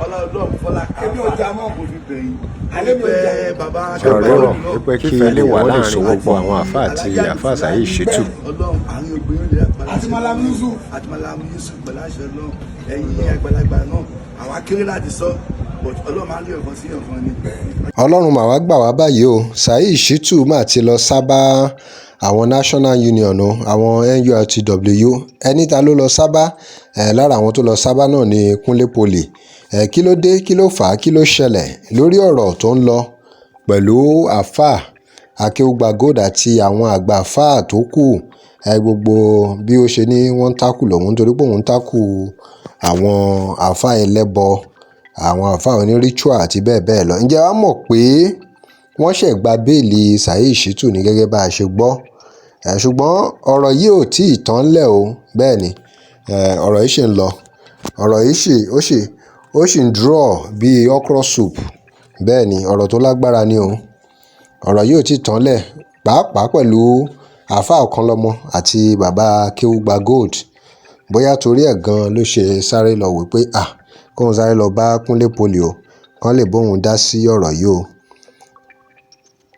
Ọlọ́run fọlá Èmi ò jà mọ́. Mo fi bẹ̀yìn. Alẹ́ mi ò jà mọ́. Bàbá Ọ̀rọ̀ rírọ̀ wípé kí Kífẹ́ lè wà wọ́n lè láàrin sowọ́pọ̀ gbogbo àwọn àáfàá àti àáfàá Saheed Shittu. Ọlọ́run àárín obìnrin lè padà. Àti Malam Yusuf. Àti Malam Yusuf pẹ̀lú àṣẹ Ọlọ́run. Ẹ̀yin àgbàlagbà náà, àwa kéré láti sọ, but Ọlọ́run máa ń lé ọ̀kan sí ọ̀kan ni. Ọlọ́run mà wá gbà wá báyìí o. Saheed Shittu mà ti lọ sábà àwọn National Union o, àwọn NURTW. Ẹni ta ló lọ sábà ẹ̀? Lára àwọn tó lọ sábà náà ni Kúnlé Poly. Ẹ̀ kí ló dé? Kí ló fà á? Kí ló ṣẹlẹ̀ lórí ọ̀rọ̀ tó ń lọ pẹ̀lú àáfàá Akéúgbà Gold àti àwọn àgbà àáfàá tó kù? Ẹ gbogbo bí ó ṣe ní wọ́n ń tákù lòun nítorí pé òun ń tákù àwọn àáfàá ẹlẹ́bọ, àwọn àáfàá oníritual àti bẹ́ẹ̀ bẹ́ẹ̀ lọ. Ǹjẹ́ wàá mọ̀ pé wọ́n ṣẹ̀ gba béèlì Saheed Shittu ní gẹ́gẹ́ bá a ṣe gbọ́ ẹ̀? Ṣùgbọ́n ọ̀rọ̀ yìí ò tí ì tán lẹ̀ o. Bẹ́ẹ̀ ni, ọ̀rọ̀ yìí ṣì ń lọ. Ọ̀rọ̀ yìí ṣì ó ṣì ó ṣì ń draw bíi okra soup. Bẹ́ẹ̀ ni, ọ̀rọ̀ tó lágbára ni o. Ọ̀rọ̀ yìí ò tí ì tán lẹ̀, pàápàá pẹ̀lú àáfàá Ọ̀kànlọ́mọ àti bàbá Akéúgbà Gold. Bóyá torí ẹ̀ gan-an ló ṣe sáré lọ wò pé à kóun sáré lọ bá Kúnlé Poly o, kán lè bóun dá sí ọ̀rọ̀ yìí o.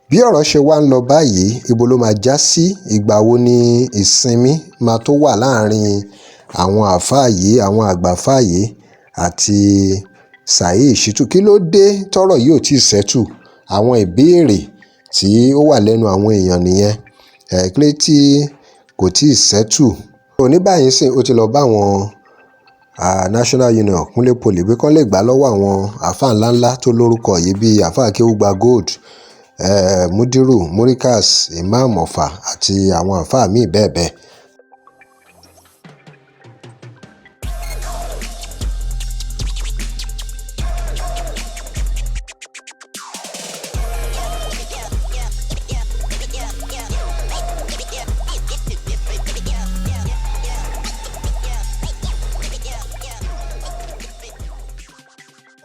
Bí ọ̀rọ̀ ṣe wá ń lọ báyìí, ibo ló máa já sí? Ìgbà wo ni ìsinmi máa tó wà láàrin àwọn àáfàá yìí, àwọn àgbà àáfàá yìí àti Saheed Shittu? Kí ló dé tọ́rọ̀ yìí ò tí ì settle? Àwọn ìbéèrè tí ó wà lẹ́nu àwọn èèyàn nìyẹn. Ẹ̀ kí ló tí kò tí ì settle? Òní báyìí sìn, ó ti lọ bá àwọn National Union, Kúnlé Poly, pé kán lè gbà lọ́wọ́ àwọn àáfàá ńláńlá tó lórúkọ yìí bíi àáfàá Akéúgbà Gold, Mudiru Murikas, Imam Ọ̀fà àti àwọn àáfàá míì bẹ́ẹ̀ bẹ́ẹ̀.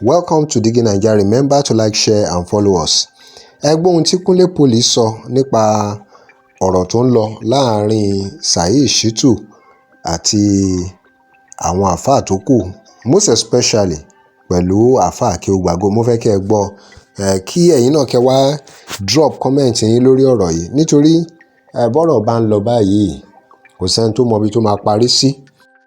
Welcome to Digi Naija. Remember to like, share and follow us. Ẹ gbọ́ ohun tí Kúnlé Poly sọ nípa ọ̀rọ̀ tó ń lọ láàrin Saheed Shittu àti àwọn àáfàá tó kù, most especially pẹ̀lú àáfàá Akéúgbà Gold. Mo fẹ́ kí ẹ gbọ́ ẹ, kí ẹ̀yin náà kẹ́ wá drop comment yín lórí ọ̀rọ̀ yìí, nítorí ẹ bọ́rọ̀ bá ń lọ báyìí, kò sẹ́ni tó mọ ibi tó máa parí sí.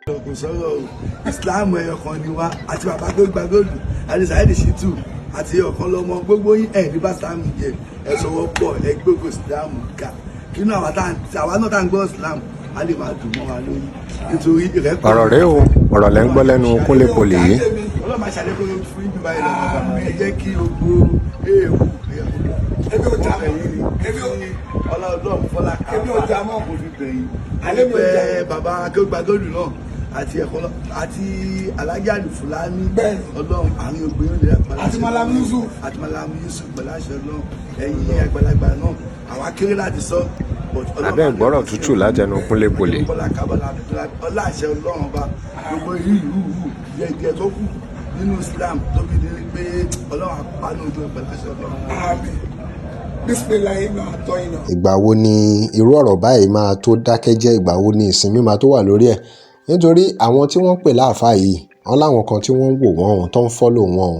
Kò sọ̀rọ̀ o. Islam ẹyọ kan ni wá. Àti bàbá Akéúgbà Gold àti Saheed Shittu àti Ọ̀kànlọ́mọ, gbogbo yín ẹ̀ ní bá Islam jẹ. Ẹ sọwọ́ pọ̀, ẹ gbógun Islam ká kí inú àwa náà tá à ń gbọ́ Islam á lè máa dùn mọ́ wa lórí, nítorí ìrẹ́pọ̀. Ọ̀rọ̀ rèé o, ọ̀rọ̀ lẹ́ ń gbọ́ lẹ́nu Kúnlé Poly yìí. Ọlọ́run máa ṣàlékún fún yín báyìí lọ́wọ́. Ẹ jẹ́ kí gbogbo èèwù Èmi ò jà mọ́. ẹ̀yìn ni. Èmi ò Ọlọ́run fọlá. Èmi ò jà mọ́. Mo fi bẹ̀yìn. Alẹ́ mi ò jà mọ́. Bàbá Akéúgbà Gold náà àti ẹ̀kọ́ àti Alájà Fúlàní. Bẹ́ẹ̀ni. Ọlọ́run àárín obìnrin lè padà. Àti Malam Yusuf. Àti Malam Yusuf pẹ̀lú àṣẹ Ọlọ́run. Ẹ̀yin àgbàlagbà náà, àwa kéré láti sọ, but Ọlọ́run Abẹ́ ìgbọ́rọ̀ tútù látẹnu Kúnlé Poly. Bọ́lá kábọ́lá ọlá àṣẹ Ọlọ́run ọba, gbogbo yìí díẹ̀ tó kù nínú Islam tó fi di pé Ọlọ́run àpánú ojú ẹ̀ pẹ̀lú àṣẹ Ọlọ́run. Àmín. Bisimilayi náà tọ́ iná. Ìgbà wo ni irú ọ̀rọ̀ báyìí máa tó dákẹ́ jẹ́? Ìgbà wo ni ìsinmi máa tó wà lórí ẹ̀? Nítorí àwọn tí wọ́n ń pè láàfáà yìí, wọ́n láwọn kan tí wọ́n ń wò wọ́n, tó ń follow wọn,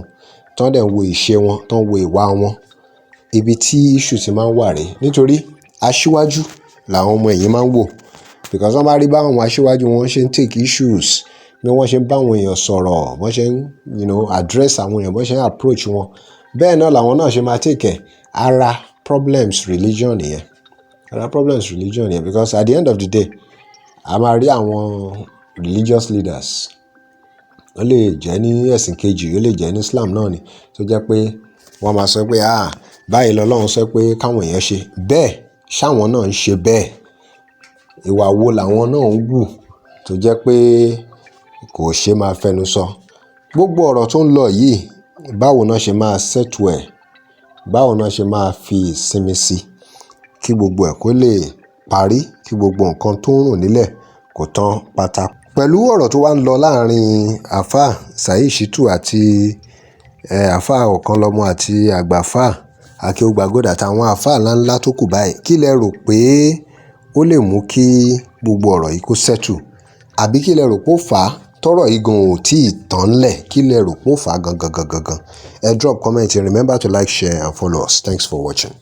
tó ń dẹ̀ ń wo ìṣe wọn, tó ń wo ìwà wọn. Ibi tí issue ti máa ń wà rèé, nítorí aṣíwájú làwọn ọmọ ẹ̀yìn máa ń wò, because wọ́n bá rí báwọn aṣíwájú wọn ṣe ń take issues, bí wọ́n ṣe ń bá àwọn èèyàn sọ̀rọ̀, bọ́n ṣe ń address àwọn èèyàn, bọ́n ṣe ń approach wọn, bẹ́ẹ̀ náà làwọn náà ṣe máa take ẹ̀. Ara problems religion nìyẹn, ara problems religion nìyẹn, because at the end of the day, a máa rí àwọn religious leaders, ó lè jẹ́ ní ẹ̀sìn kejì, ó lè jẹ́ ní Islam náà ni, tó jẹ́ pé wọ́n máa sọ pé, "Ah, báyìí lọ́lọ́run sọ pé káwọn èèyàn ṣe bẹ́ẹ̀." Ṣáwọn náà ń ṣe bẹ́ẹ̀? Ìwà wo làwọn náà ń wù tó jẹ́ pé kò ṣe máa fẹnu sọ? Gbogbo ọ̀rọ̀ tó ń lọ yìí, báwo náà ṣe máa settle ẹ̀? Báwo náà ṣe máa fi ìsinmi sí kí gbogbo ẹ̀ kó lè parí, kí gbogbo nǹkan tó ń rùn nílẹ̀ kó tán pátá? Pẹ̀lú ọ̀rọ̀ tó wá ń lọ láàrin àáfàá Saheed Shittu àti àáfàá Ọ̀kànlọ́mọ àti àgbààfáà Akéúgbà Gold àtàwọn àáfàá ńláńlá tó kù báyìí, kí lẹ rò pé ó lè mú kí gbogbo ọ̀rọ̀ yìí kó settle? Àbí kí lẹ rò pé ó fà á? Tọ́rọ̀ yìí gan ò tí ì tán ńlẹ̀. Kí lẹ rò pó fà á gangan gangan gangan? Ẹ drop comment. Remember to like, share and follow us. Thanks for watching.